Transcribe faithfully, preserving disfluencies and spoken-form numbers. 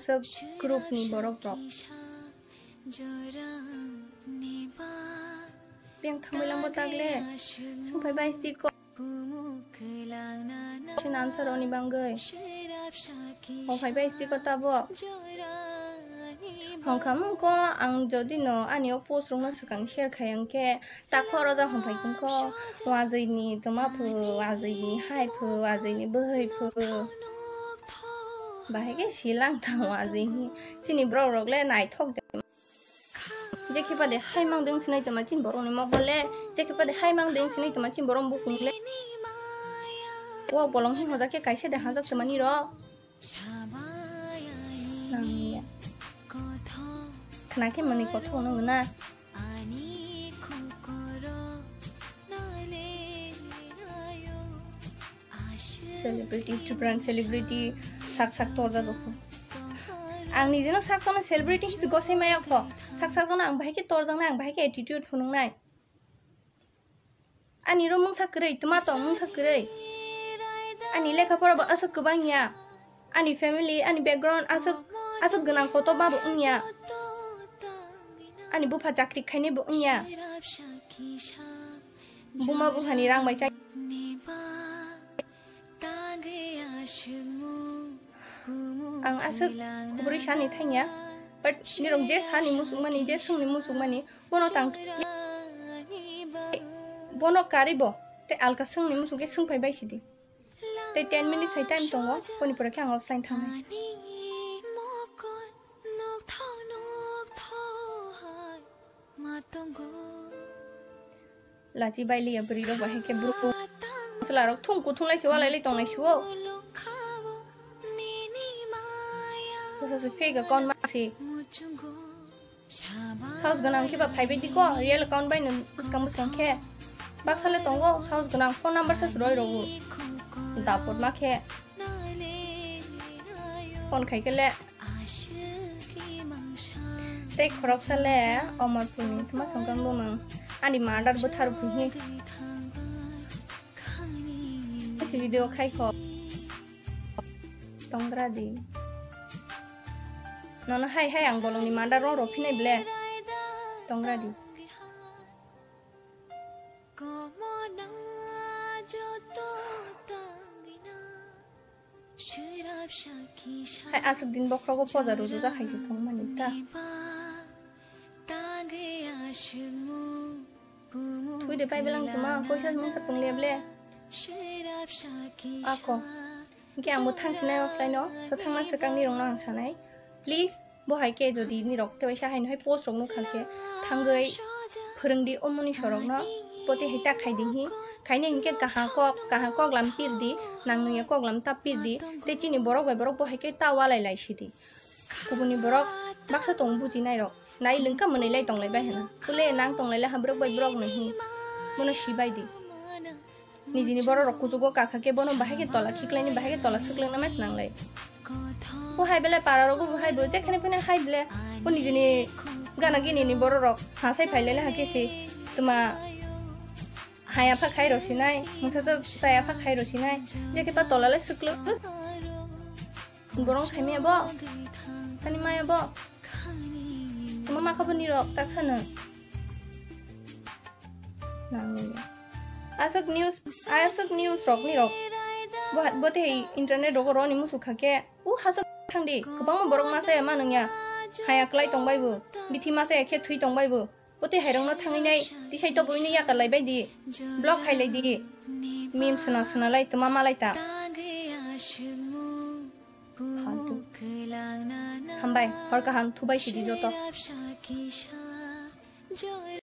Aswk group ni borok rok. Beng thangwi langbo tagle. Sungphai bai sdi ko. Question answer oni bangwi. Hongphai bai sdi ko tabo. Hongkha mungko ang jodi no ani o post rok no swkang share khai ang khe, takho oro jang hongphai tongkho, wajwini tongma phu, wajwini hai phu, wajwini bwhwi phu. Bahai khe silang thang wajwini. Chini borok rok le naithok de. Jekhe pade hai mang deng sinai tongma chini borok ni mokol le. Jekhe pade hai mang deng sinai tongma chini borok bukung le. O bolong hing hojak khe kaisa de hajak tongmani rok. Nangya. Khna khe mani kothok no na. Celebrity, Tripura celebrity, sak sak torjak rok. Ang nijeno sak sakno celebrity hinwi gosai maya kho. Sak sak jano ang bahai khe torjaknai, ang bahai khe attitude phunuknai. Ani ro mungsa kwrwi, twma tong mungsa kwrwi. Ani lekha pora bo aswk kwbang ya. Ani family, ani background aswk, aswk gwnang kotor ba bo wngya. Ani bupha chakri khainai bo wngya. Buma buphani rang bai chai. Ang aswk kuburi sani thangya, but nirok je sani musukmani, je swngni musukmani, bono tang, bono karwi bo tei alka swngni musuk khe swngphai bai sidi. Tei ten minutes hai time tongo, boni pore khe ang offline thangnai. Lachi bai liya bwrwi rok bahai khe bru. Chwla rok thung kuthung lai se walai lai tong lai suo. Sasa se fake account ma se. Saus gwnang khe ba phai bai di ko, real account bai no bwskang bwskang khe. Baksa le tongo, saus gwnang phone number se roi rogo. Dapot ma khe. Phone khai khe le. Tei khoroksa le Omorpurni thuma songkang bumung ani murder bwthar phi hi. Si video khai kho. Tongra di. Nono hai hai ang bolongni murder rong rw phinai ble. Tongra di. Hai aswk din bokhrogo poja rwjak hai se thwngmani ta. Thui de pai belang tuma koisa mung kha tong le ble. Ako. Hingke ang bo thang sinai offline o, so thangna swkang ni rong no ang sanai. Please, bo hai khe jodi nirok tewaisa haino hai post rok nukha khe thangwi phwrwngdi o muni sorok no, poti hai ta khaidi hi. Khaini hinkhe kaha kok, kaha kok lam pirdi, nang nungya kok lam ta pirdi, tei chini borok bai borok bo hai khe ta walai lai sidi. Kubuni borok baksa tong bujinai rok, nai lwngka mwnwi lai tong lai bai hwna, pule nang tong lai le ha borok bai borok nung hi, bono sibai di. Nijini borok rok kuchugo kakha khe bono bahai khe tola khiklaini, bahai khe tola swklwngna ma swnang lai. Bo hai belai para rogo bo hai bo jekhane phene hai bele bo nijini gana gini ni borok rok ha sai phai lai le ha khe se tuma haya pha khai rw sinai, mungsa chaya pha khai rw sinai, jekhe ta tola le swklwk. Borong khaimaya bo? Tani maya bo? Tuma makha bo nirok taksano. Nangni. Aswk news, aswk news rok nirok. Bo, bo tei internet rogo roni musu khake. U haswk thangdi, kwbangma borok masa ya manungya. Haya klai tongbai bo. Bithi masa ya khe thwi tongbai bo. Poti hairokno thangwi nai tisai tobwi nai yakar lai bai di. Block khai lai di. Meme sna sna lai tuma malai ta. Phaltu. Hambai, hor kaham thubai sidi joto.